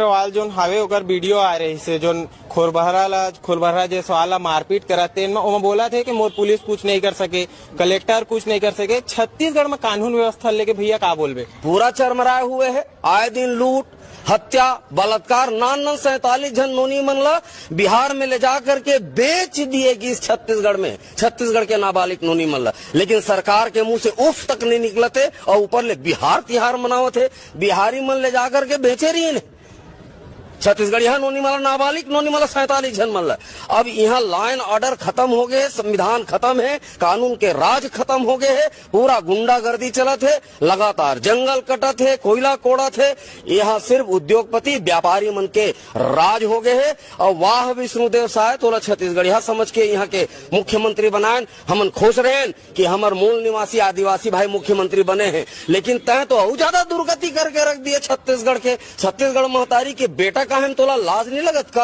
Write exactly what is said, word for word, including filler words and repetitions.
सवाल जोन हावे, ओकर वीडियो आ रहिसे, जोन खोरबहरा ला, खोरबहरा जे सवाल ला मारपीट करत हे, ओमा बोलत हे कि मोर पुलिस कुछ नहीं कर सके, कलेक्टर कुछ नहीं कर सके। छत्तीसगढ़ में कानून व्यवस्था लेके भैया का बोलबे? पूरा चरमराए हुए है। आए दिन लूट, हत्या, बलात्कार, नान नान सैंतालीस झन नोनी मन ला बिहार में ले जा करके बेच दिए गिस छत्तीसगढ़ में, छत्तीसगढ़ के नाबालिग नोनी मन ला। लेकिन सरकार के मुंह से उफ तक नहीं निकलत हे और ऊपर ले बिहार तिहार मनावत हे। बिहारी मन ले जा करके बेचे रहिन हे छत्तीसगढ़िया नोनी मन ला, नाबालिग नोनी मन ला, सैंतालीस झन मन ला। अब यहाँ law and order खत्म हो गए, संविधान खत्म है, कानून के राज खत्म हो गए है, पूरा गुंडागर्दी चलत है, लगातार जंगल कटत है, कोयला कोड़त है। यहाँ सिर्फ उद्योगपति, व्यापारी मन के राज हो गए है। और वाह विष्णुदेव साय, तोला छत्तीसगढ़िया समझ के यहाँ के मुख्यमंत्री बनायन, हमन खुश रहेन कि हमर मूल निवासी आदिवासी भाई मुख्यमंत्री बने हैं, लेकिन तय तो अउ ज्यादा दुर्गति करके रख दिए छत्तीसगढ़ के। छत्तीसगढ़ महतारी के बेटा काहे में तोला लाज नहीं लगत का?